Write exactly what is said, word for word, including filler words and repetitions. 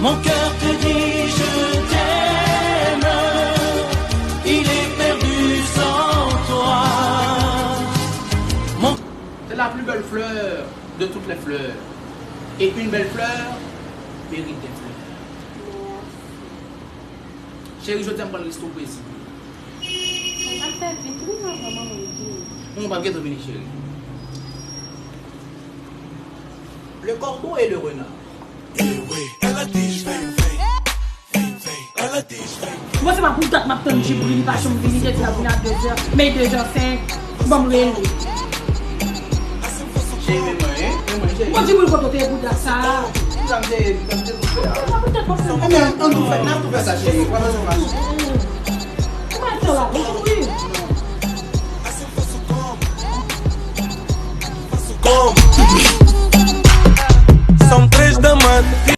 Mon cœur te dit je t'aime, il est perdu sans toi. Mon... C'est la plus belle fleur de toutes les fleurs. Et une belle fleur mérite des fleurs. Cheri, jodi a m pral reste w plezi. Sa fè vit, wi, manman, manman, di. Non, m pral gentan vini, cheri. Le corbeau et le renard. Mwen se pa pou dat m ap tann Djibril, li pa janm vini, li te di l ap vini a de zè, men de zè senk, ban m rele. Cheri, men mwen, men mwen, cheri. Bon, Djibril, kote w te ye pou dat sa a? Ki sa m te ye, ki sa m te pou fè a? Mwen se pa pou dat m ap tann. Ebyen, ann tou fè, n ap tou fè sa, cheri. Ou pa bezwen mache. Ou pa fè la, wi. São três da manhã.